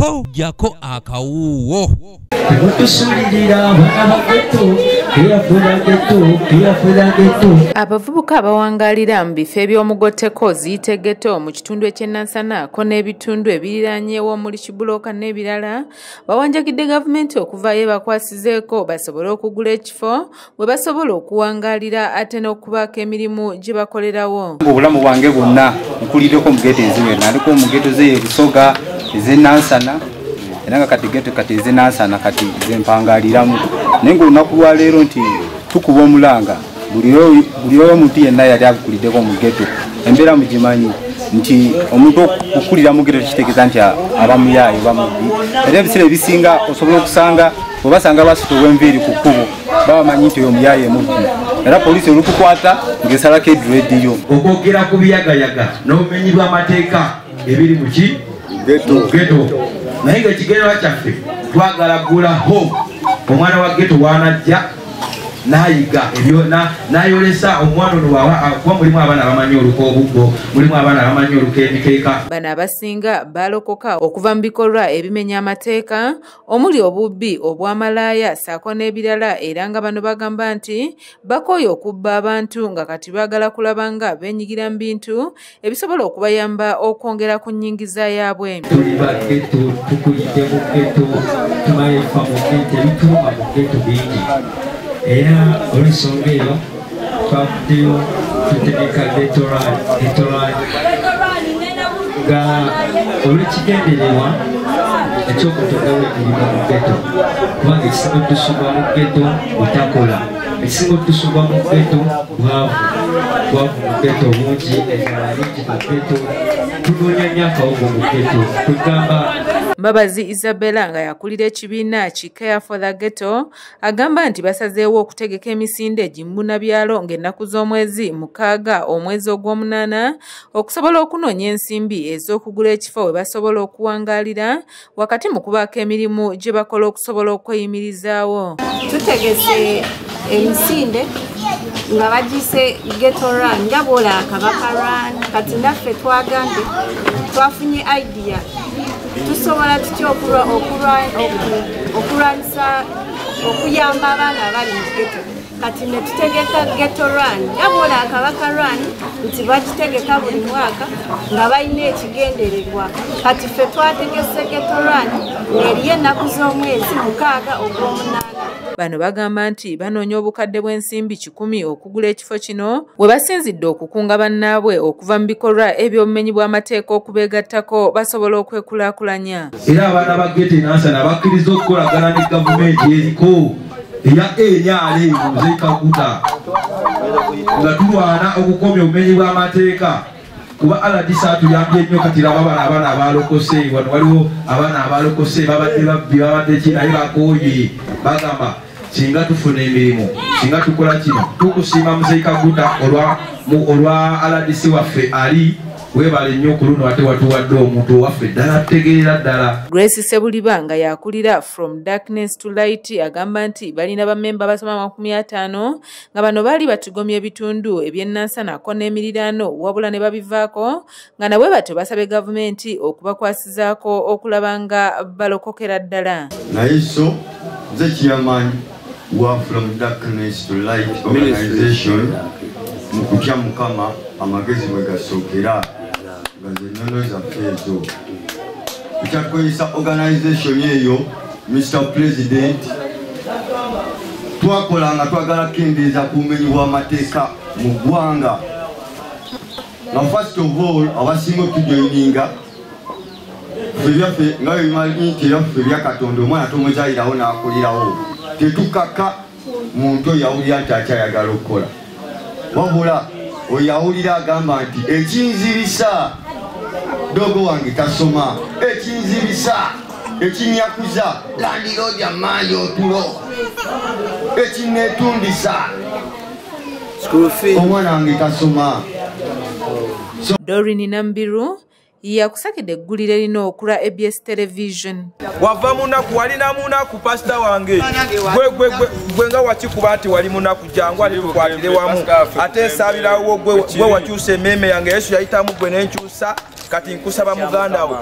Po jako akawuwo. Abavubuka abawangalira mu bifo eby'omugotteko ziyite ghetto mu kitundu eky'e ko n'ebitundu ebiriranyeewo omuli Kibuloka n'ebirala bawanjagidde gavumenti okuvaayo ebakwasizeeko basobole okugula ekifo we basobola okuwangalira ate n'okubaako emirimu gye bakolerawo. Obulamu bwange bwonna nkuliddeko mu ghetto eziwera, naliko mu ghetto z'e Busoga, ez'e Nansana, era nga kati ghetto kati ez'e Nansana kati zempangaliramu. Naye ng'olunaku lwaleero nti tukuba omulanga buli oyo omuntu yenna yali akuliddeko mu ghetto, embeera mugimanyi nti omuntu okukulira mu ghetto kitegeeza nti aba muyaaye oba mubbi. Era ebiseera ebisinga osobola okusanga bwe basanga basita ow'enviiri ku kkubo baba bamanyi nti oyo muyaaye mubbi, era poliisi olukukwata ng'esalako edirediyo. Okwogera ku biyagayaga n'obumenyi bw'amateeka ebiri mu ki ghetto, naye ng'ekigendererwa kyaffe twagala ggulaho omwana wa ghetto w'anajja n'ayiga n'ayolesa omwana ono kuba mulimu abaana abamanyi oluka obuggo, mulimu abaana abamanyi oluka emikeeka. Bano abasinga balokoka okuva mu bikolwa ebimenya amateeka omuli obubbi, obwamalaaya ssaako n'ebirala, era nga bano bagamba nti bakooye okubba abantu nga kati baagala kulaba nga beenyigira mu bintu ebisobola okubayamba okwongera ku nnyingiza yaabwe. Tuli ba ghetto, tukulidde mu ghetto, tumanyi ebifa mu ghetto, ebituluma mu ghetto bingi. Era olw'ensonga eyo twavuddeyo tutegeka ghetto run nga olw'ekigendererwa eky'okutondawo emirimu mu ghetto, kubanga ekisinga otusubwa mu ghetto butakola, ekisinga otusubwa mu ghetto bwavu, bwavu mu ghetto bungi, enjala nyingi mu ghetto, tunoonya nnyo akawugo mu ghetto kwegamba. Mbabazi Isabella nga yakulira ekibiina ki Care for the Ghetto agamba nti basazeewo okutegeka emisinde gimunabyalo ng'ennaku z'omwezi 6 omwezi ogw'omunaana okusobola okunoonya ensimbi ez'okugula ekifo we basobola okuwangalira wakati mu kubaako emirimu gye bakola okusobola okweyimirizaawo. Tutegese emisinde nga bagiyise ghetto run nga bw'olaba Kabaka run, kati naffe twagambye twafunye idea tusobola tutya okulwanyisa okuyamba abaana abali mu ghetto. Kati ne tutegeka ghetto run nga bw'olaba Kabaka run nti bagitegeka buli mwaka nga balina ekigendererwa. Kati ffe twategese ghetto run ng'eriyo ennaku z'omwezi 6 ogw'omunaana. Bano bagamba nti banoonya obukadde bw'ensimbi 100 okugula ekifo kino we basinzidde okukunga bannaabwe okuva mu bikolwa eby'obumenyi bw'amateeka okubeegattako basobola okwekulaakulanya. Era abaana ba ghetto e Nansana bakkiriza okukolagana ne gavumenti eriko eya NRM Muzeeyi Kaguta nga tulwana okukomya obumenyi bw'amateeka, kuba RDC atuyambye nnyo. Kati laba bano abaana abalokose wano, waliwo abaana abalokose babadde babbi, babadde ki, naye bakooye, bagamba singa tufuna emirimu, singa tukola kino. Tukusiima Muzeeyi Kaguta olwa RDC waffe ali weebale nnyo ku luno, ate watuwadde omuntu owaffe ddala tutegeerera ddala. Grace Sebuliba nga yakulira From Darkness to Light agamba nti balina bammemba abasoma 50 nga bano baali batugomya ebitundu eby'e Nansana ko n'emiriraano wabula ne babivaako nga nabwe batyo basabye gavumenti okubakwasizaako okulaba nga balokokera ddala. Naye so nze chairman wa From Darkness to Light organization mu kutya Mukama amagezi mwe gasookera nga ze nnono zaffe ezo. Ekyakozesa organization eyo, Mr. President, twakola nga twagala kukendeeza ku bumenyi bw'amateeka mu ggwanga. Nga first of all abasinga otujoyininga ffe byaffe nga bwe bimanyi nti ebyaffe bya Katonda, omwana tomuzaalirawo n'akulirawo. Tetukaka muntu oyo awulira nti akyayagala okukola, wabula oyo awulira agamba nti ekinzibisa dogo wange tasoma, ekinzibisa ekinyakuza landiroodi amaanyi otulo, ekinneetundisa omwana wange tasoma. Doreen Nambiru yakusakidde eggulire lino okula ABS Television. Wava munaku, walina munaku pasita wange gwe nga wakikuba nti wali munaku, jangu ate tukwatire wamu, ate nsabirawo gwe wakyusa emmeeme yange. Yesu yayitamu gwe nenkyusa, kati nkusaba muganda we.